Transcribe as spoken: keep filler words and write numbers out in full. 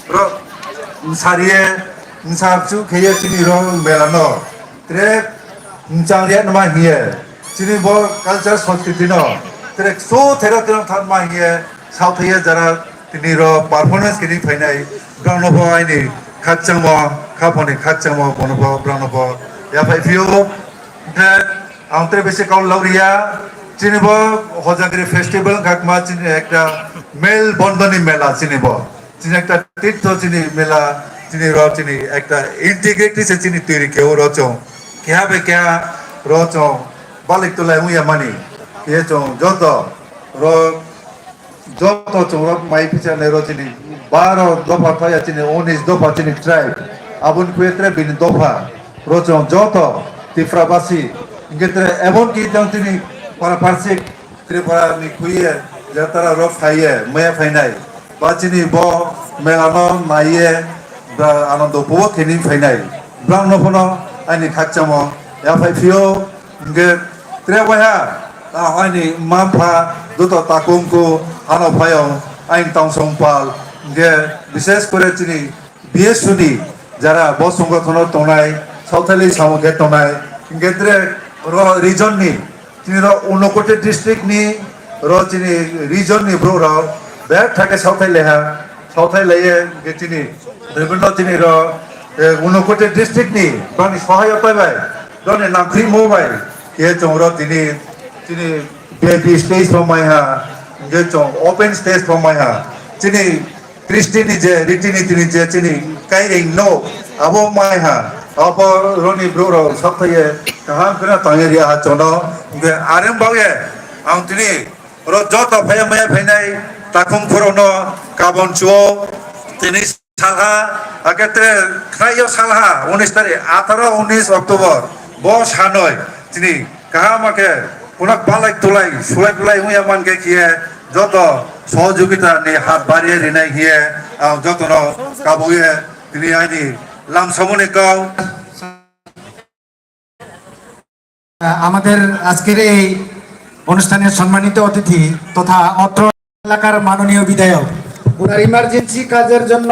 Ro, sariye, nsakchu kheye chini ro mela no. Tre, nchang riya nama hiye. Chini bo culture sanskriti no. Tre, so thero thero than ma hiye. South hiye jara tini ro performance kini phainai. Brang no bo aini khakchangmo, khaponi khakchangmo, bono bo, brang no bo. Ya phai phio, Hwnkhe ang tre bisi kau logriya, chini bo Hojagiri festival wngkha kma chini ekta mel bondoni mela chini bo. Chini ekta tirtho chini mela, chini ro chini ekta integrity se chini tiri keo ro chong. Keha bai keha ro chong balik tulai wngya mani. Ye chong joto ro Joto chongrok mai phicha nai ro chini baro dopha thaya chini unis dopha chini tribe. Aboni khuye tre bini dopha ro chong joto Tiprabasi. Hingke tre ebon ki tang chini para parsik Tripura ni khuye jatara rok phaiye maya phainai. Ba chini bo mela no naiye ba anando puo kheni phainai. Brang no phono ani khakchamo ya phai phio. Hingke tre waiha, ah, aini mampha, duto takungku, ano phaiyong, aini tongsong pal, hingke bishes kore chini B S U ni jara bo songothon o tongnai, sauthaili samung khe tongnai, hingke tre ro region ni, chini ro Unakoti district ni, ro chini region ni borok rok, bek thake sauthai leha, sauthai laiye, hingke chini, bibhinno chini ro, eh, Unakoti district ni, bani sohayok bai bai, Roni nangkhri mo bai, khe chong ro tini, tini V I P stage pho mai ha, hingke chong open stage pho mai ha. Chini Christian ni je riti niti ni je chini kairing no, abo mai ha. Abo roni bro ro sok thaye kaham kena tangye ria ha chono. Hingke arem bagye ang tini ro joto phaya maya phainai takhum khoro no kabon chuo tini. Salha, ake tre khlaio salha, unis tarik, atharo unis October, bo sanoi, chini kaham ake, kunak balai tulai, sulai tulai wngya man khe khiye, joto sohojogita ni hat bariye rinai khiye, ang jotono kabuye, tini aini lamsamuni kau. আমাদের আজকের এই অনুষ্ঠানের সম্মানিত অতিথি তথা অত্র এলাকার মাননীয় বিধায়ক, ওনার ইমার্জেন্সি কাজের জন্য